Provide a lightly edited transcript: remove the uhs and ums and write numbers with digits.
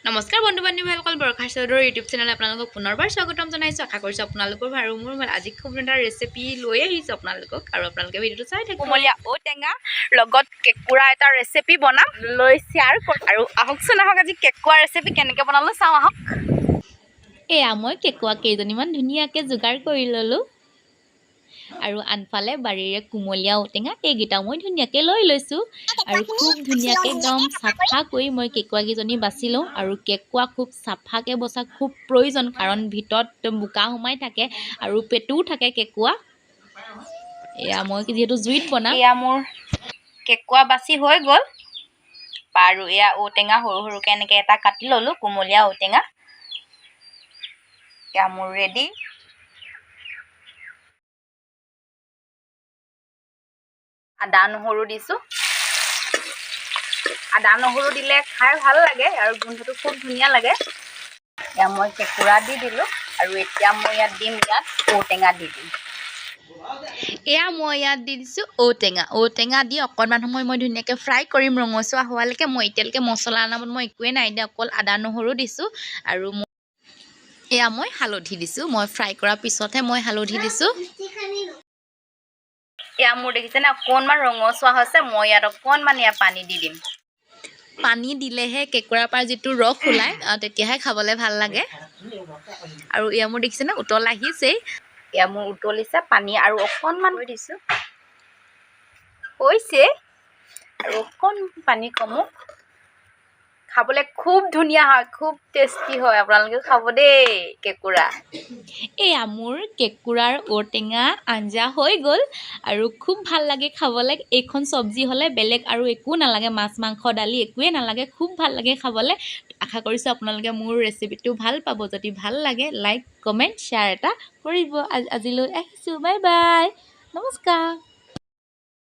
নমস্কাৰ বন্ধু বান্ধৱীসকল, বৰষা চৌধুৰীৰ ইউটিউব চেনেলত আপোনালোকক পুনৰবাৰ স্বাগতম জনাইছোঁ। আশা কৰিছোঁ আপোনালোকৰ আৰু মোৰ ভাল। আজি খুব এটা ৰেচিপি লৈ আহিছোঁ আপোনালোকক আৰু আপোনালোকে ভিডিঅ'টো চাই থাকক। কুমলীয়া ঔটেঙা লগত কেঁকুৰা এটা ৰেচিপি বনাম লৈ শ্বেয়াৰ কৰিম। আৰু আহকচোন আহক, আজি কেঁকুৰা ৰেচিপি কেনেকৈ বনালোঁ চাওঁ আহক। এয়া মই কেঁকুৰা কেইজনীমান ধুনীয়াকৈ যোগাৰ কৰি ল'লোঁ আৰু আনফালে বাৰীৰে কুমলীয়া ঔটেঙা এইকেইটাও মই ধুনীয়াকৈ লৈ লৈছোঁ আৰু খুব ধুনীয়াকৈ একদম চাফা কৰি মই কেঁকুৰাকেইজনী বাছি লওঁ। আৰু কেঁকুৰা খুব চাফাকৈ বচা খুব প্ৰয়োজন, কাৰণ ভিতৰত বোকা সোমাই থাকে আৰু পেটুও থাকে কেঁকুৰা। এয়া মই যিহেতু জুইত বনাম। এয়া মোৰ কেঁকুৰা বাছি হৈ গ'ল আৰু এয়া ঔটেঙা সৰু সৰুকৈ এনেকৈ এটা কাটি ল'লোঁ, কুমলীয়া ঔটেঙা। এয়া মোৰ ৰেডি। আদা নহৰু দিছোঁ। আদা নহৰু দিলে খাই ভাল লাগে আৰু গোন্ধটো খুব ধুনীয়া লাগে। এয়া মই কেঁকুৰা দি দিলোঁ আৰু এতিয়া মই ইয়াত দিম, ইয়াত ঔটেঙা দি দিম। এয়া মই ইয়াত দি দিছোঁ ঔটেঙা। ঔটেঙা দি অকণমান সময় মই ধুনীয়াকৈ ফ্ৰাই কৰিম ৰঙচুৱা হোৱালৈকে। মই এতিয়ালৈকে মছলা নামত মই একোৱেই নাই দিয়া, অকল আদা নহৰু দিছোঁ আৰু এয়া মই হালধি দিছোঁ। মই ফ্ৰাই কৰাৰ পিছতহে মই হালধি দিছোঁ। এয়া মোৰ দেখিছেনে অকণমান ৰঙচুৱা হৈছে, মই ইয়াত অকণমান ইয়াত পানী দি দিম। পানী দিলেহে কেঁকুৰাৰ পৰা যিটো ৰস ওলায়, তেতিয়াহে খাবলৈ ভাল লাগে। আৰু এয়া মোৰ দেখিছেনে উতল আহিছেই। এয়া মোৰ উতলিছে, পানী আৰু অকণমান দিছোঁ, হৈছে আৰু অকণ পানী কমো। খাবলৈ খুব ধুনীয়া হয়, খুব টেষ্টি হয়, আপোনালোকে খাব দেই কেঁকুৰা। এয়া মোৰ কেঁকুৰাৰ ঔটেঙা আঞ্জা হৈ গ'ল আৰু খুব ভাল লাগে খাবলৈ। এইখন চব্জি হ'লে বেলেগ আৰু একো নালাগে, মাছ মাংস দালি একোৱেই নালাগে, খুব ভাল লাগে খাবলৈ। আশা কৰিছোঁ আপোনালোকে মোৰ ৰেচিপিটো ভাল পাব। যদি ভাল লাগে লাইক কমেণ্ট শ্বেয়াৰ এটা কৰিব। আজিলৈ আহিছোঁ, বাই বাই, নমস্কাৰ।